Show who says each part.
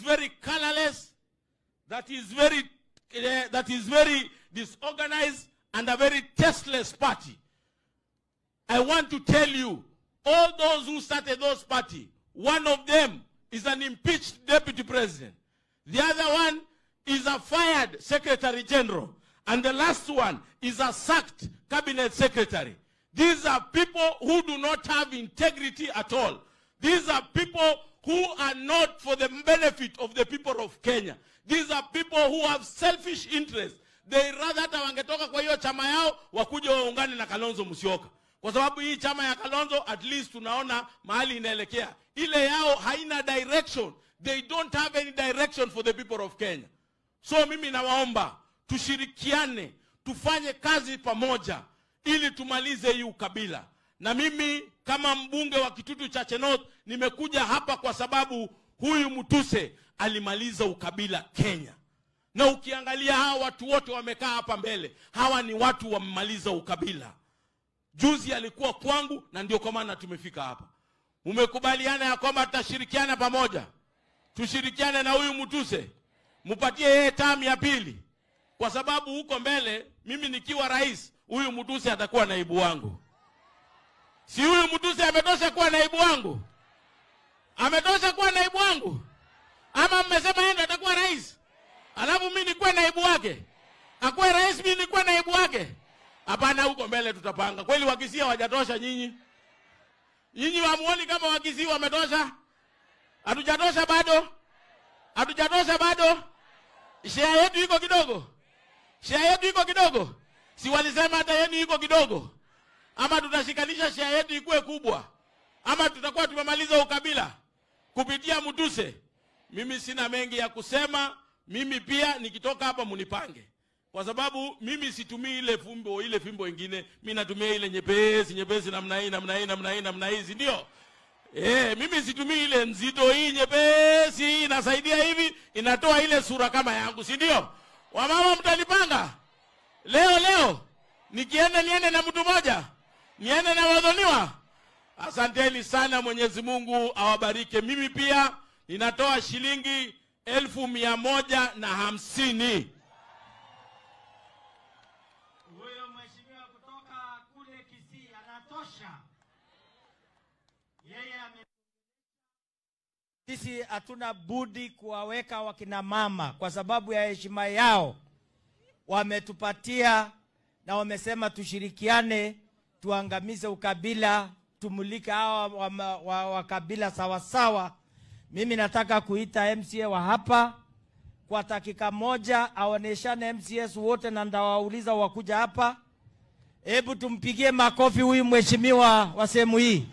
Speaker 1: very colorless, that is very disorganized and a very tasteless party. I want to tell you, all those who started those party, one of them is an impeached deputy president. The other one is a fired secretary general. And the last one is a sacked cabinet secretary. These are people who do not have integrity at all. These are people who are not for the benefit of the people of Kenya. These are people who have selfish interests. They rather hata wangetoka kwa hiyo chama yao wakuja waungane na Kalonzo Musyoka. Kwa sababu hii chama ya Kalonzo at least tunaona mahali inaelekea. Ile yao haina direction. They don't have any direction for the people of Kenya. So mimi nawaomba tushirikiane, tufanye kazi pamoja ili tumalize hii ukabila. Na mimi kama mbunge wa Kitutu Chache North nimekuja hapa kwa sababu huyu Mutuse alimaliza ukabila Kenya. Na ukiangalia hawa watu wote wamekaa hapa mbele, hawa ni watu wamemaliza ukabila. Juzi alikuwa kwangu na ndio kwa maana tumefika hapa. Mmekubaliana ya kwamba tutashirikiana pamoja. Tushirikiane na huyu Mutuse. Mupatie yeye term ya pili. Kwa sababu huko mbele mimi nikiwa rais, huyu Mutuse atakuwa naibu wangu. Si huyu Mutuse ametosha kuwa naibu wangu? Ametosha kuwa naibu wangu? Ama mmesema yeye ndo atakuwa rais? Alafu mimi nikuwe naibu wake? Akuwe rais mimi nikuwe naibu wake? Hapana, huko mbele tutapanga. Kweli Wakisii hawajatosha nyinyi? Nyinyi hamuoni kama Wakisii wametosha? Hatujatosha bado? Hatujatosha bado? Share yetu iko kidogo. Share yetu iko kidogo. Si walisema hata yenu iko kidogo? Ama tutashikanisha share yetu ikuwe kubwa? Ama tutakuwa tumemaliza ukabila kupitia Mutuse? Mimi sina mengi ya kusema. Mimi pia nikitoka hapa munipange. Kwa sababu mimi situmii ile fimbo, ile fimbo ingine, mimi natumia ile nyepesi, nyepesi namna hii, namna hii, namna hii, namna hii, si ndio? Mimi situmii ile nzito, hii nyepesi inasaidia hivi, inatoa ile sura kama yangu, si ndio? Wamama mtanipanga? Leo leo nikienda niende na mtu mmoja, niende na wadhoniwa. Asanteni sana, Mwenyezi Mungu awabariki. Mimi pia ninatoa shilingi 150,000.
Speaker 2: Huyo mheshimiwa kutoka kule Kisii anatosha. Yeye ame Sisi hatuna budi kuwaweka wakina mama kwa sababu ya heshima yao. Wametupatia na wamesema tushirikiane, tuangamize ukabila, tumulike hawa wa kabila sawa sawa. Mimi nataka kuita MCA wa hapa kwa dakika moja aoneshane MCS wote na ndawauliza wakuja hapa. Hebu tumpigie makofi huyu mheshimiwa wa sehemu hii.